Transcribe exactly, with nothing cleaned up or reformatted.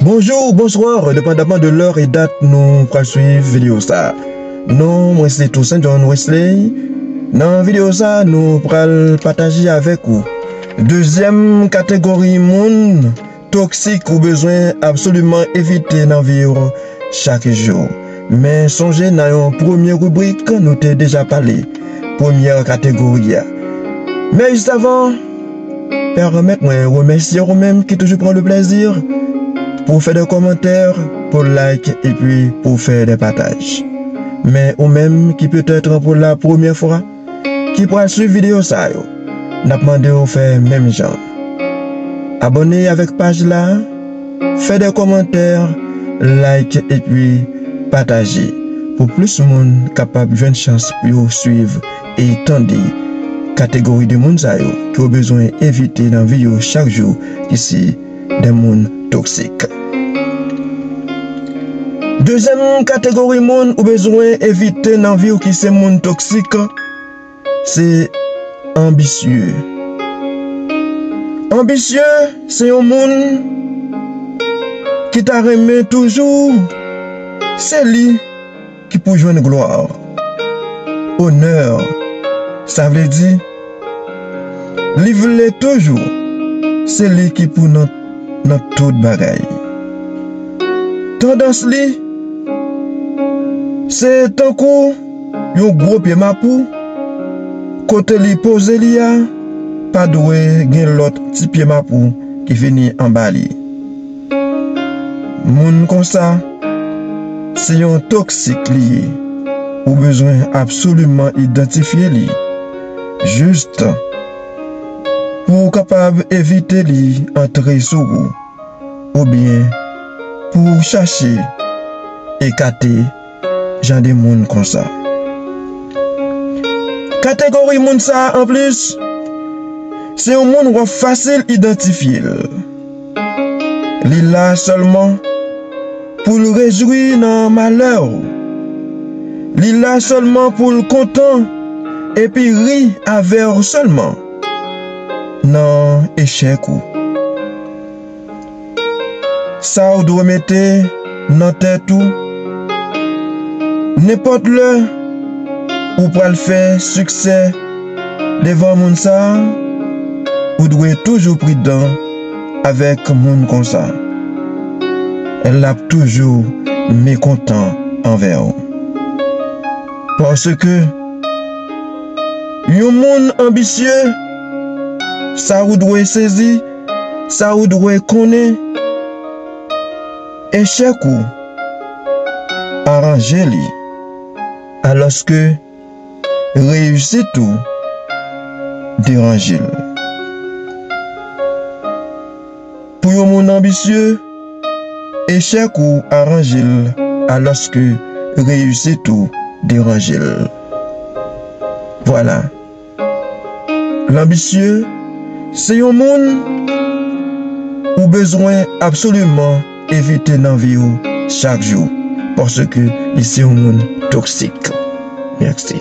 Bonjou, bonswa, depandaman de lè e dat nou pral swiv videyo sa. Non mwen se Toussaint John Wesley. Nan videyo sa, nou pral pataje avèk ou dezyèm kategori moun toksik ou bezwen absoliman evite nan vi w chak jou. Men sonje, nan yon premye ribrik, nou te deja pale premyè kategori a. Men jis avan, pèmèt mwen remèsye ou menm ki toujou pran le plèzi pou fè de kòmantè, pou like, epi pou fè de pataj. Men ou menm ki petèt pou la premyè fwa, ki pral swiv videyo sa yo, n ap mande w fè menm jan. Abòne avèk paj la, fè de kòmantè, like epi pataje pou plis moun kapab jwenn chans pou yo swiv e tande kategori de moun sa yo ke w bezwen evite nan vi yo chak jou, ki se de moun toksik. Dezyèm kategori moun ou bezwen evite nan vi w ki se moun toksik, se anbisye. Anbisye se yon moun ki ta renmen toujou se li ki pou jwenn glwa, onè. Sa vle di, li vle toujou se li ki pou nan, nan tout bagay. Tandans li, se tankou yon gwo pye mapou, kote li poze li a, pa dwe gen lòt ti pye mapou ki vini anba li. Moun konsa, se yon toksik li ye. Ou bezwen absoliman idantifye li, jis pou w kapab evite li antre sou ou, oubyen pou w chache ekate jan de moun konsa. Kategori moun sa a, anplis, se yon moun w ap fasil idantifye l. Li la sèlman pou l rejwi nan malè w. Li la sèlman pou l kontan epi ri avè w sèlman nan echèk ou. Sa w dwe mete nan tèt ou, nenpòt lè ou pral fè siksè devan moun sa a, ou dwe toujou pridan avèk moun konsa. L ap toujou mekontan anvè w. Paske yon moun anbisye, sa ou dwe sezi, sa ou dwe konnen, echèk ou aranje li, alòske reyisit ou deranje l. Pou yon moun anbisye, echèk ou aranje l, alòske reyisit ou deranje l. Vwala. Lanbisye, se yon moun ou bezwen absoliman evite nan vi w chak jou, paske li se yon moun toksik. Mèsi.